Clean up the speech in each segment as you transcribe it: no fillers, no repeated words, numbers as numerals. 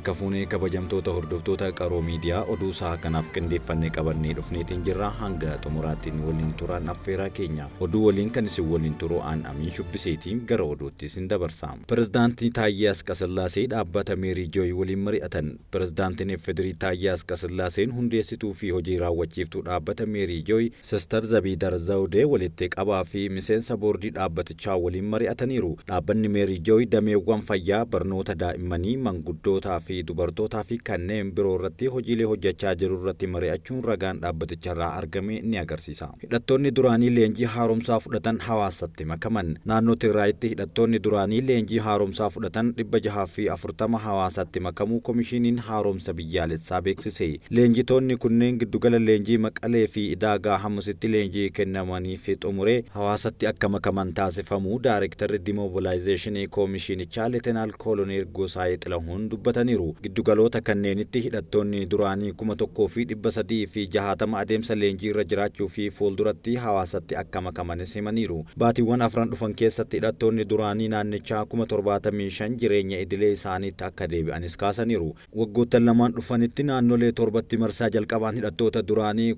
Harka fuunee kabajamtoota hordoftoota Qaroo Miidiyaa, oduu sa'a kanaaf qindeeffannee qabannee dhufneetiin jirra. Hanga xumuraattiin waliin turaan affeeraa keenya. Oduu waliin kan isin waliin turu aan Amiin Shubbiseetiin, gara oduutti isin dabarsa. Pirezidaantii Taayyee Asqasillaasee dhaabbata Meerii Jooy waliin mari'atan. Pirezidaantiin FDRI Taayyee Asqasillaaseen hundeessituu fi hojii raawwachiiftuu dhaabbata Meerii Jooy Sister Zabiidar Zawudee walitti qabaa fi miseensa boordii dhaabbatichaa waliin mari'ataniiru. Dhaabbanni Meerii Jooy dameewwan fayyaa, barnoota daa'immanii, manguddootaa fi dubartootaa fi kanneen biroo irratti hojiilee hojjechaa jirurratti mari'achuun ragaan dhaabbaticharraa argame ni agarsiisa. Hidhattoonni duraanii leenjii haaromsaa fudhatan hawaasatti makaman. Naannoo Tigraayitti hidhattoonni duraanii leenjii haaromsaa fudhatan 640 hawaasatti makamuu Komishiiniin Haaromsa Biyyaalessaa beeksise. Leenjitoonni kunneen giddugala leenjii Maqalee fi Idaagaa Hamusitti leenjii kennamaniif xumuree hawaasatti akka makaman taasifamuu Daarektarri Dimoobilaayizeeshinii Komishiinichaa Letenaal Kooloneel Gosaayee Xilahuun dubbataniiru. Giddugaloota kanneenitti hidhattoonni duraanii 1360 adeemsa leenjiirra jiraachuu fi fuulduratti hawaasatti akka makamanis himaniiru. Baatiiwwan afran dhufan keessatti hidhattoonni duraanii naannichaa 75,000 jireenya idilee isaaniitti akka deebi'anis kaasaniiru. Waggoottan lamaan dhufanitti naannolee torbatti marsaa jalqabaan hidhattoota duraanii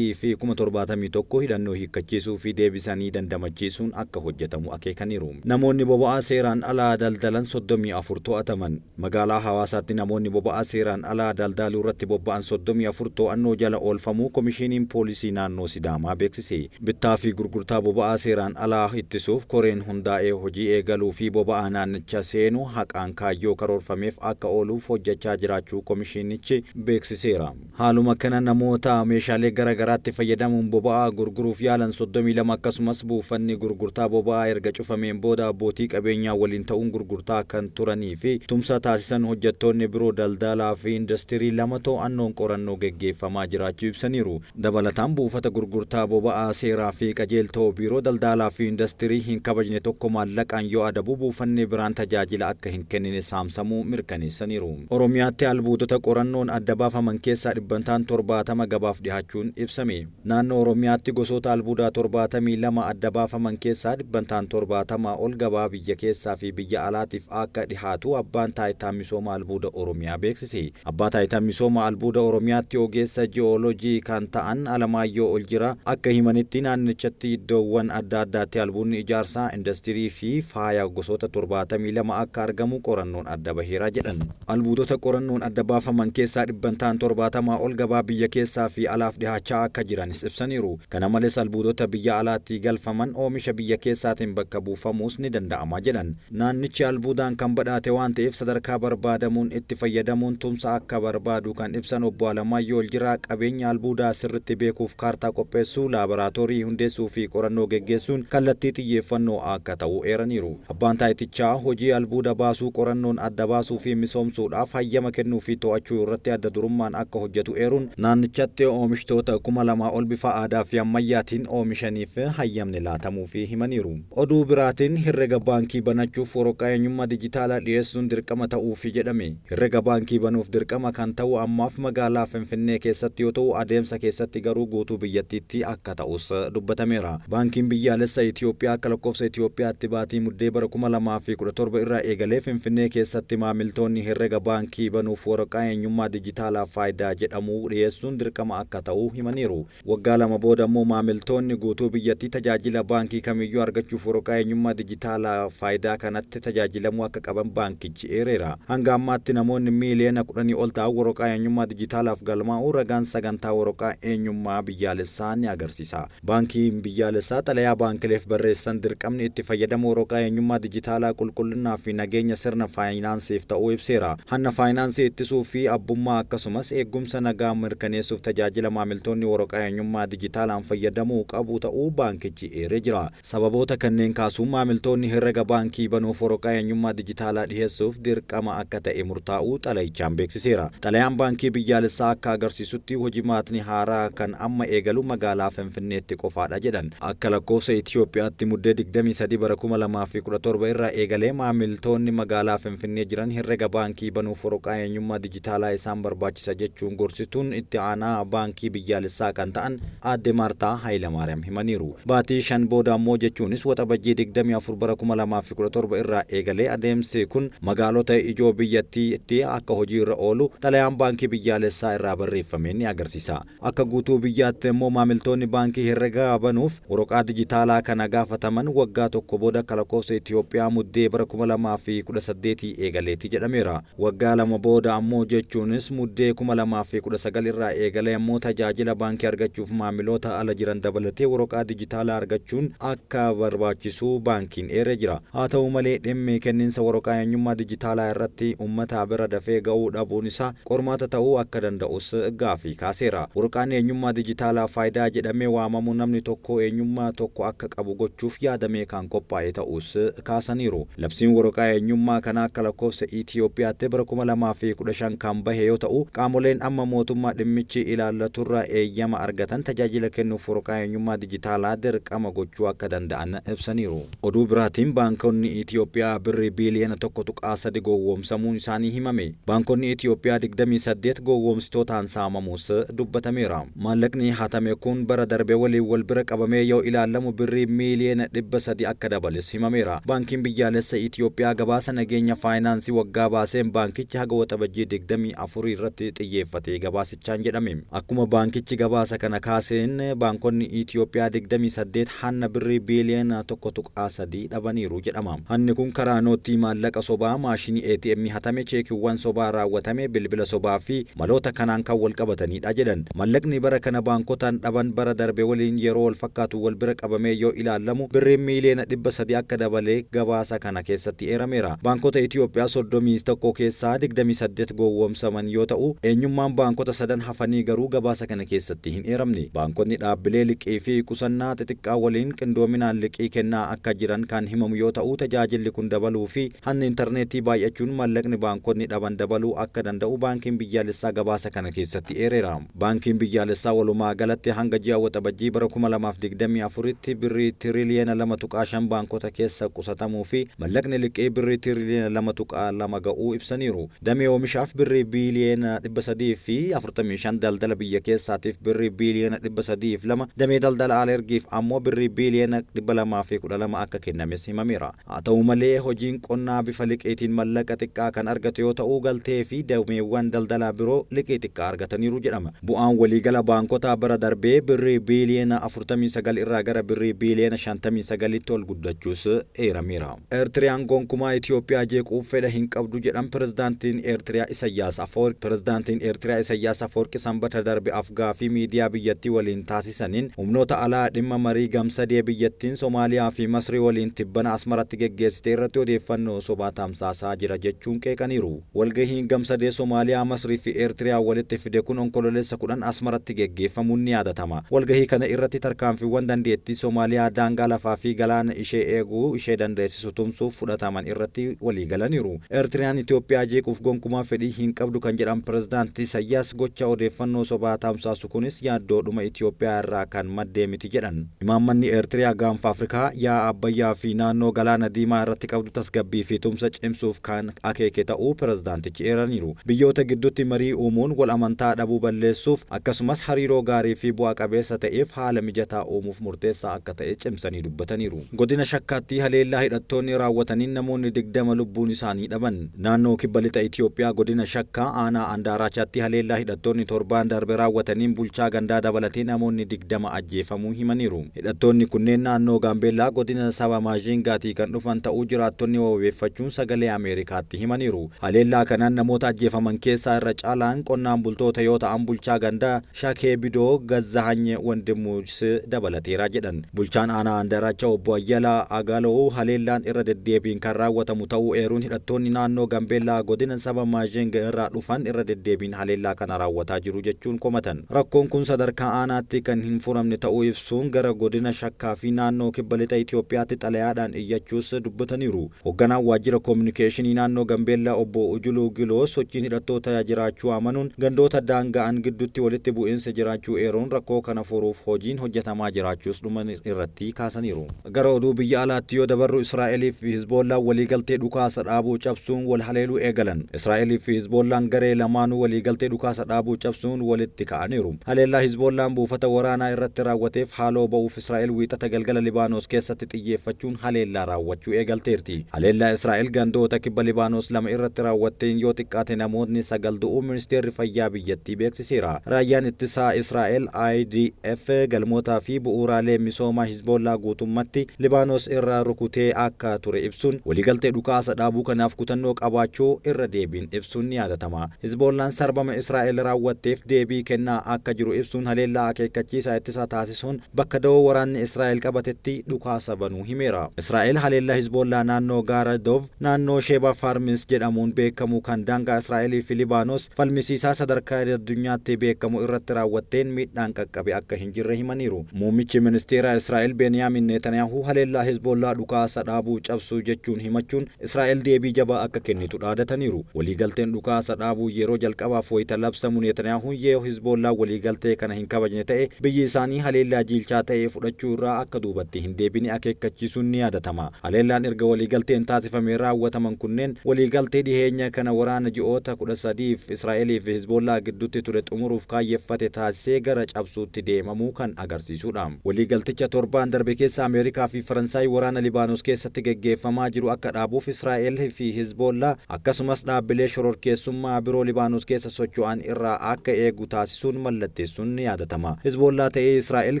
371,000 hidhannoo hiikkachiisuu fi deebisanii dandamachiisuun akka hojjetamu akeekaniiru. Namoonni boba'aa seeraan alaa daldalan 34 to'ataman. Magaalaa Hawaasaatti namoonni boba'aa seeraan alaa daldaaluu irratti bobba'an 34 to'annoo jala oolfamuu Komishiiniin Poolisii Naannoo Sidaamaa beeksise. Bittaa fi gurgurtaa boba'aa seeraan alaa ittisuuf koreen hundaa'ee hojii eegaluu fi boba'aa naannicha seenu haqaan kaayyoo karoorfameef akka ooluuf hojjechaa jiraachuu komishiinichi beeksiseera. Haaluma kana namoota meeshaalee gara garaatti fayyadamuun boba'aa gurguruuf yaalan 32 akkasumas buufanni gurgurtaa boba'aa erga cufameen booda abbootii qabeenyaa waliin ta'uun gurgurtaa kan turanii fi tumsa taasisan hojjettoonni biroo daldalaa fi industirii lama to'annoon qorannoo geggeeffamaa jiraachuu ibsaniiru. Dabalataan buufata gurgurtaa boba'aa seeraa fi qajeeltoo biiroo daldalaa fi industirii hin kabajne tokko maallaqaan yoo adabu, buufanni biraan tajaajila akka hin kennine saamsamuu mirkaneessaniiru. Oromiyaatti albuudota qorannoon adda baafaman keessaa dhibbantaan 70 gabaaf dhihaachuun ibsame. Naannoo Oromiyaatti gosoota albuudaa 72 adda baafaman keessaa dhibbantaan 70 ol gabaa biyya keessaa fi biyya alaatiif akka dhihaatu Abbaan Taayitaa Misooma Albuuda Oromiyaa beeksise. Abbaa Taayitaa Misooma Albuuda Oromiyaatti ogeessa ji'oolojii kan ta'an Alamaayyoo Oljira akka himanitti, naannichatti iddoowwan adda addaatti albuudni ijaarsaa, industirii fi faaya gosoota 72 akka argamu qorannoon adda baheera jedhan. Albuudota qorannoon adda baafaman keessaa dhibbantaan 70 ol gabaa biyya keessaa fi alaaf dhihaachaa akka jiranis ibsaniiru. Kana malees albuudota biyya alaatti galfaman oomisha biyya keessaatiin bakka buufamuus ni danda'ama jedhan. Naannichi albuudaan kan badhaate waan ta'eef sadarkaa barbaadamuun itti fayyadamuun tumsa akka barbaadu kan ibsan Obbo Alamaayyoo Oljiraa, qabeenya albuudaa sirritti beekuuf kaartaa qopheessuu, laaboraatoorii hundeessuu fi qorannoo geggeessuun kallattii xiyyeeffannoo akka ta'u eeraniiru. Abbaan taayitichaa hojii albuuda baasuu, qorannoon adda baasuu fi misoomsuudhaaf hayyama kennuu fi to'achuu irratti adda durummaan akka hojjetu eeruun, naannichatti oomishtoota 2000 ol bifa aadaa fi ammayyaatiin oomishaniif hayyamni laatamuufii himaniiru. Oduu biraatiin, herrega baankii banachuuf waraqaa eenyummaa dijitaalaa dhiyeessuun dirqama ta'uufi jedhame. Herrega baankii banuuf dirqama kan ta'u ammaaf magaalaa Finfinnee keessatti yoo ta'u, adeemsa keessatti garuu guutuu biyyattiitti akka ta'us dubbatameera. Baankiin Biyyaalessa Itiyoophiyaa akka lakkoofsa Itiyoophiyaatti baatii Muddee bara 2017 irraa eegalee Finfinnee keessatti maamiltoonni herrega baankii banuuf waraqaa eenyummaa dijitaalaa Faayidaa jedhamu dhiyeessuun dirqama akka ta'u himaniiru. Waggaa lama booda immoo maamiltoonni guutuu biyyattii tajaajila baankii kamiyyuu argachuuf waraqaa eenyummaa dijitaalaa Faayidaa kanatti tajaajilamuu akka qaban baankichi eereera. Hanga ammaatti namoonni miiliyoona 10 ol ta'an waraqaa eenyummaa dijitaalaaf galmaa'uu ragaan sagantaa waraqaa eenyummaa biyyaalessaa ni agarsiisa. Baankiin Biyyaalessaa xalayaa baankileef barreessan dirqamni itti fayyadama waraqaa eenyummaa dijitaalaa qulqullinnaa fi nageenya sirna faayinaansiif ta'uu ibseera. Hanna faayinaansii ittisuu fi abbummaa akkasumas eeggumsa nagaa mirkaneessuuf tajaajila maamiltoonni waraqaa eenyummaa dijitaalaan fayyadamuu qabu ta'uu baankichi eeree jira. Sababoota kanneen kaasuun maamiltoonni herrega baankii banuuf waraqaa eenyummaa dijitaalaa dhiheessuuf dirqama akka ta'e murtaa'uu xalayichaan beeksiseera. Xalayaan Baankii Biyyaalessaa akka agarsiisutti hojimaatni haaraa kan amma eegalu magaalaa Finfinneetti qofaadha jedhan. Akka lakkoofsa Itiyoophiyaatti Muddee 23 bara 2017 irraa eegalee maamiltoonni magaalaa Finfinnee jiran herrega baankii banuuf waraqaa eenyummaa dijitaalaa isaan barbaachisa jechuun gorsituun itti aanaa Baankii Biyyaalessaa kan ta'an Aadde Maartaa Hayilamaariyaam himaniiru. Baatii 5 booda ammoo, jechuunis Waxabajjii 24 bara 2017 irraa eegalee adeemsi kun magaalota ijoo biyyattii biyyattiitti akka hojiirra oolu xalayaan baankii biyyaalessaa irraa barreeffame ni agarsiisa. Akka guutuu biyyaatti immoo maamiltoonni baankii herregaa banuuf waraqaa dijitaalaa kana gaafataman waggaa tokko booda akka lakkoofsa Itoophiyaa Muddee bara 2018 eegaleeti jedhameera. Waggaa 2 booda ammoo jechuunis Muddee 2019 irraa eegalee ammoo tajaajila baankii argachuuf maamiloota ala jiran dabalatee waraqaa dijitaalaa argachuun akka barbaachisu baankiin eeree jira. Haa ta'u malee dhimmi kenniinsa waraqaa eenyummaa dijitaalaa irratti uummata bira dafee ga'uu dhabuun isaa qormaata ta'uu akka danda'us gaafii kaaseera. Waraqaan eenyummaa dijitaalaa Faayidaa jedhamee waamamu namni tokko eenyummaa tokko akka qabu gochuuf yaadamee kan qophaa'e ta'uus kaasaniiru. Labsiin waraqaa eenyummaa kanaa akka lakkoofsa Itiyoophiyaatti bara 2015 kan bahe yoo ta'u, qaamoleen amma mootummaa dhimmichi ilaallaturraa eeyyama argatan tajaajila kennuuf waraqaa eenyummaa dijitaalaa dirqama gochuu akka danda'an ibsaniiru. Oduu biraatiin baankonni Itiyoophiyaa birrii biiliyoona 1.3 gowwoomsamuun isaanii himame. Baankonni Itiyoophiyaa 28 gowwoomsitootaan saamamuus dubbatameera. Maallaqni hatame kun bara darbe waliin wal bira qabamee yoo ilaalamu birrii miiliyoona 300 akka dabales himameera. Baankiin Biyyaalessa Itiyoophiyaa gabaasa nageenya faayinaansii waggaa baaseen baankichi haga Waxabajjii 24 irratti xiyyeeffate gabaasichaan jedhame. Akkuma baankichi gabaasa kana kaaseen baankonni Itiyoophiyaa 28 hanna birrii biiliyoona 1.3 dhabaniiru jedhama. Hanni kun karaa noottii maallaqa sobaa, maashinii ATM hatame, cheekiiwwan sobaa raawwatame, bilbila sobaa fi maloota kanaan kan walqabatanidha jedhan. Mallaqni bara kana baankotaan dhaban bara darbe waliin yeroo walfakkaatu wal bira qabamee yoo ilaalamu birriin miiliyoona 300 akka dabale gabaasa kana keessatti eerameera. Baankota Itiyoophiyaa 31 keessaa 28 gowwoomsaman yoo ta'u, eenyummaan baankota sadan hafanii garuu gabaasa kana keessatti hin eeramne. Baankonni dhaabbilee liqii fi qusannaa xixiqqaa waliin qindoominaan liqii kennaa akka jiran kan himamu yoo ta'u, tajaajilli kun dabaluu fi hanni intarneetii baay'achuun mallaqni baankonni dhaban dabaluu akka danda'u Baankiin Biyyaalessaa gabaasa kana keessatti eereera. Baankiin Biyyaalessaa walumaa galatti hanga ji'a Waxabajjii bara 2024tti birrii tiriliyoona 2.5 baankota keessa qusatamuu fi mallaqni liqii birrii tiriliyoona 2.2 ga'uu ibsaniiru. Damee oomishaaf birrii biiliyoona 345, daldala biyya keessaatiif birrii biiliyoona 302, damee daldala al-ergiif ammoo birrii biiliyoona 212 akka kennames himameera. Haa ta'u malee, hojiin qonnaa bifa liqiitiin mallaqa xiqqaa kan argatu yoo ta'u, galtee fi dameewwan daldalaa biroo liqii xiqqaa argataniiru jedhama. Bu'aan waliigala baankotaa bara darbee birrii biiliyoona 49 irraa gara birrii biiliyoona 59tti ol guddachuus eerameera. Eertiriyaan gonkumaa Itiyoophiyaa jeequuf fedha hin qabdu jedhan Pirezidaantiin Eertiriyaa Isayyaas Afawarqi. Pirezidaantiin Eertiriyaa Isayyaas Afawarqi Sambata darbe af-gaaffii miidiyaa biyyattii waliin taasisaniin humnoota alaa dhimma marii gam-sadee biyyattiin Somaaliyaa fi Masrii waliin tibbana Asmaratti geggeessite irratti odeeffannoo sobaa tamsaasaa jira jechuun qeeqaniiru. Walgahiin gam-sadee Somaaliyaa, Masrii fi Eertiriyaa walitti fide kun Onkololeessa 10 Asmaratti geggeeffamuun ni yaadatama. Walgahii kana irratti tarkaanfiiwwan dandeettii Somaaliyaa daangaa lafaa fi galaana ishee eeguu ishee dandeessisu tumsuuf fudhataman irratti waliigalaniiru. Eertiriyaan Itoophiyaa jeequuf gonkumaa fedhii hin qabdu kan jedhan Pirezidaant Isayyaas gocha odeeffannoo sobaa tamsaasu kunis yaaddoodhuma Itoophiyaa irraa kan maddee miti jedhan. Imaammanni Eertiriyaa Gaanfa Afrikaa, Yaa'a Abbayyaa fi naannoo Galaana Diimaa irratti qabdu tasgabbii fi tumsa cimsuuf kan akeeke ta'uu pirezidaantichi eeraniiru. Biyyoota gidduutti marii uumuun wal amantaa dhabuu balleessuuf, akkasumas hariiroo gaarii fi bu'a qabeessa ta'eef haala mijataa uumuuf murteessaa akka ta'e cimsanii dubbataniiru. Godina Shakkaatti haleellaa hidhattoonni raawwataniin namoonni 20 lubbuun isaanii dhaban. Naannoo Kibba Lixa Itiyoophiyaa Godina Shakkaa aanaa Andaaraachaatti haleellaa hidhattoonni torbaan darbe raawwataniin bulchaa gandaa dabalatee namoonni 20 ajjeefamuu himaniiru. Hidhattoonni kunneen naannoo Gaambeellaa godina Saba Maazhiingaatii kan dhufan ta'uu jiraattonni wabeeffachuun Sagalee Ameerikaatti himaniiru. Haleellaa kanaan namoota ajjeefaman keessaa irra caalaan qonnaan bultoota yoo ta'an bulchaa gandaa Shakee Bidoo Gazzahany Wandimmuus dabalateera jedhan. Bulchaan aanaa Andaraacha Obbo Ayyalaa Agaloow haleellaan irra deddeebiin kan raawwatamu ta'uu eeruun hidhattoonni naannoo Gambeellaa godina saba Maazhing irraa dhufan irra deddeebiin haleellaa kana raawwataa jiru jechuun komatan. Rakkoon kun sadarkaa aanaatti kan hin furamne ta'uu ibsuun gara godina Shakkaa fi naannoo Kibba Lixa Itoophiyaatti xalayaadhaan iyyachuus dubbataniiru. Hogganaan Waajjira Kominikeeshinii Naannoo Gambeellaa Obbo Ujuluu Giloo sochiin hidhattoota jiraachuu amanuun gandoota daanga'an gidduutti walitti bu'iinsi jiraachuu eeruun rakkoo kana furuuf hojiin hojjetamaa jiraachuus dhuma irratti kaasaniiru. Gara oduu biyya alaatti yoo dabarru Israa'elii fi Hizboollaan waliigaltee dhukaasa dhaabuu cabsuun wal haleeluu eegalan. Israa'elii fi Hizboollaan garee lamaanuu waliigaltee dhukaasa dhaabuu cabsuun walitti ka'aniiru. Haleellaa Hizboollaan buufata waraanaa irratti raawwateef haaloo ba'uuf Israa'el Wiixata galgala Libaanos keessatti xiyyeeffachuun haleellaa raawwachuu eegalteerti. Haleellaa Israa'el gandoota kibba Libaanos lama irratti raawwatteen yoo xiqqaate namootni 9 du'uu ministeerri fayyaa biyyattii beeksiseera. Raayyaan Ittisaa Israa'el, IDF, galmootaa fi bu'uuraalee misoomaa Hizboollaa guutummatti Libaanos irraa rukutee akka ture ibsuun, waliigaltee dhukaasa dhaabuu kanaaf kutannoo qabaachuu irra deebiin ibsuun ni yaadatama. Hizboollaan sarbama Israa'el raawwatteef deebii kennaa akka jiru ibsuun haleellaa akeekkachiisaa ittisaa taasisuun bakka dawoo waraanni Israa'el qabatetti dhukaasa banuu himeera. Israa'el haleellaa Hizboollaa naannoo gaara Dov naannoo Sheeba Faarmis jedhamuun beekamu kan daangaa Israa'elii fi Libaanos falmisiisaa sadarkaa addunyaatti beekamu irratti raawwatteen miidhaan qaqqabe akka hin jirre himaniiru. Muummichi ministeeraa Israa'el Beeniyaamin Netanyaahuu haleellaa Hizboollaa dhukaasa dhaabuu cabsuu jechuun himachuun Israa'el deebii jabaa akka kennitu dhaadataniiru. Waliigalteen dhukaasa dhaabuu yeroo jalqabaaf wayita labsamu Netaniyaahuun yoo Hizboollaa waliigaltee kana hin kabajne ta'e biyyi isaanii haleellaa jiilchaa ta'e fudhachuu irraa akka duubatti hin deebine akeekkachiisuun ni yaadatama. Haleellaan erga waliigalteen taasifamee raawwataman kunneen waliigaltee dhiheenya kana waraana ji'oota 13f Israa'elii fi Hizboollaa gidduutti ture xumuruuf kaayyeffate taasisee gara cabsuutti deemamuu kan agarsiisudha. Waliigalticha torbaan darbe keessa Ameerikaa fi Faransaay waraana Libaanos keessatti geggeeffamaa jiru akka dhaabuuf Israa'el fi Hizboollaa akkasumas dhaabbilee shororkeessummaa biroo Libaanos keessa socho'an irraa akka eegu taasisuun mallatteessuun ni yaadatama. Hizboollaa ta'ee Israa'el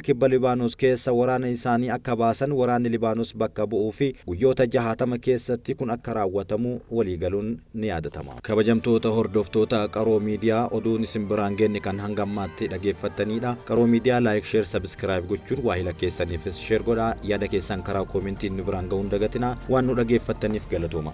kibba Libaanos keessa waraana isaanii akka baasan waraanni Libaanos bakka bu'uu fi guyyoota 60 keessatti kun akka raawwatamu waliigaluun ni yaadatama. Kabajamtoota hordoftoota Qaroo Miidiyaa, oduun isin biraan geenye kan hanga ammaatti dhageeffattanidha. Qaroo Miidiyaa like, share, subscribe gochuun waahila keessaniifis share godhaa. Yaada keessan karaa koomentiin nu biraan ga'uun dagatinaa. Waan nu dhageeffattaniif galatooma.